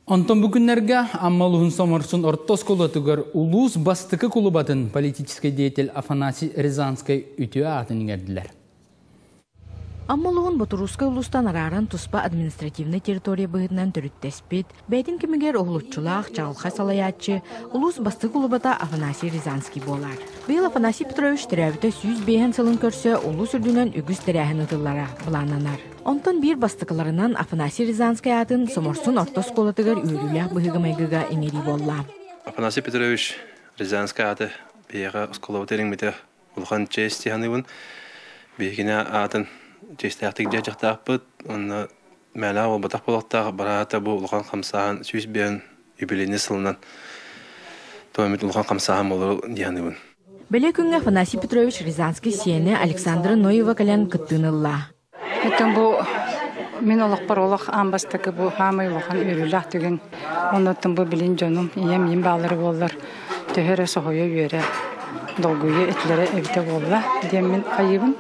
Онтон бу күннэргэ Амма улууһун Соморсун орто оскуолатыгар улуус бастакы кулубатын политическай деятель Афанасий Рязанскай үтүө аатын иҥэрдилэр. Амма улууһун Ботуруускай улуустан арааран туспа административнай территория быһыытынан төрүттэспит, бэйэтин кэмигэр уһулуччулаах, чаҕылхай салайааччы, улуус бастакы кулубата Афанасий Рязанский буолар. Быйыл Афанасий Петрович төрөөбүтэ 105 сылын көрсө улуус үрдүнэн үгүс тэрээһин ыытыллара былааннанар. Онтон биир бастакыларынан Афанасий Рязанский аатын Соморсун орто оскуолатыгар үөрүүлээх быһыыга-майгыга иҥэрии буолла. Афанасий Петрович Рязанский ааты биһиэхэ оскуолабыт иҥмитэ улахан честь саныыбын. Биһигини аатын чиэстээхтик дьаһахтаахпыт уонна мээлээх буолбатах буолуохтаах бараата бу улахан хамсааһын 105 юбилейный сылынан туоммут улахан хамсааһын буолар дии саныыбын. Бэлиэ күҥҥэ Афанасий Петрович Рязанский сиэнэ Александра Ноева кэлэн кыттыыны ылла. Оттон бу мин олохпор олох аан бастакы бу хаамай улахан үөрүүлээх түгэн. Оннуттан бу билин дьонум, ийэм ийэм баалара буоллар, төһө эрэ соһуйа үөрэ, долгуйа этилэрэ эбитэ буолла диэн мин хайыыбын.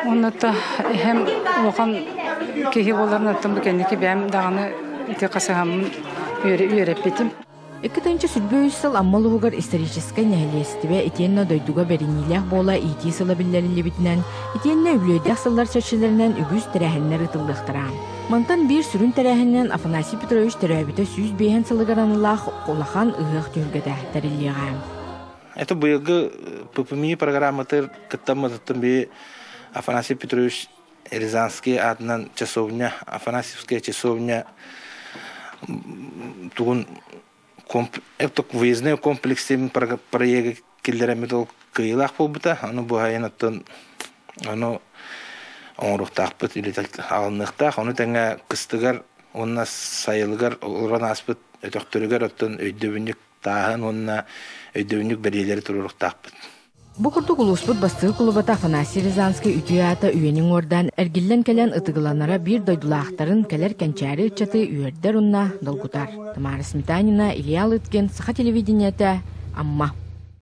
Оннута эһэм улахан киһи буоларын оттон бу кэнники бэйэм даҕаны ити хасыһаммын үөрэппитим. 2023 сыл Амма улууһугар историческай нэһилиэстибэ итиэннэ дойдуга бэриниилээх буола иитии сыла биллэриллибитинэн, итиэннэ үбүлүөйдээх сыллар чэрчилэринэн үгүс тэрээһиннэр ыытыллыахтара. Мантан биир сүрүн тэрээһининэн Афанасий Петрович төрөөбүтэ 105 сылыгар аналлаах улахан ыһыах түһүлгэтэ тэриллиэҕэ. Это быйылгы ППМИ программатыгар кыттаммытыттан би Афанасий Петрович Рязанский аатынан часовня, Афанасьевская часовня тугун выездной комплекс проекты киллэрэммит ол кыайыылаах буолбута. Ону бу оттон ону оҥоруохтаахпыт аҕалыныахтаах. Ону тэҥэ кыстыгар уонна сайылыгар олорон ааспыт өтөхтөрүгэр оттон өйдөбүнньүк тааһын уонна өйдөбүнньүк бэлиэлэри туруоруохтаахпыт. Бу курдук улууспут бастакы кулубата Афанасий Рязанский үтүө аата үйэни уҥуордаан эргиллэн кэлэн ытыгыланара биир дойдулаахтарын кэлэр кэнчээри ыччаты үөрдэр уонна долгутар. Тамара Сметанина, Илья Лыткин, Саха телевидениетэ, Амма.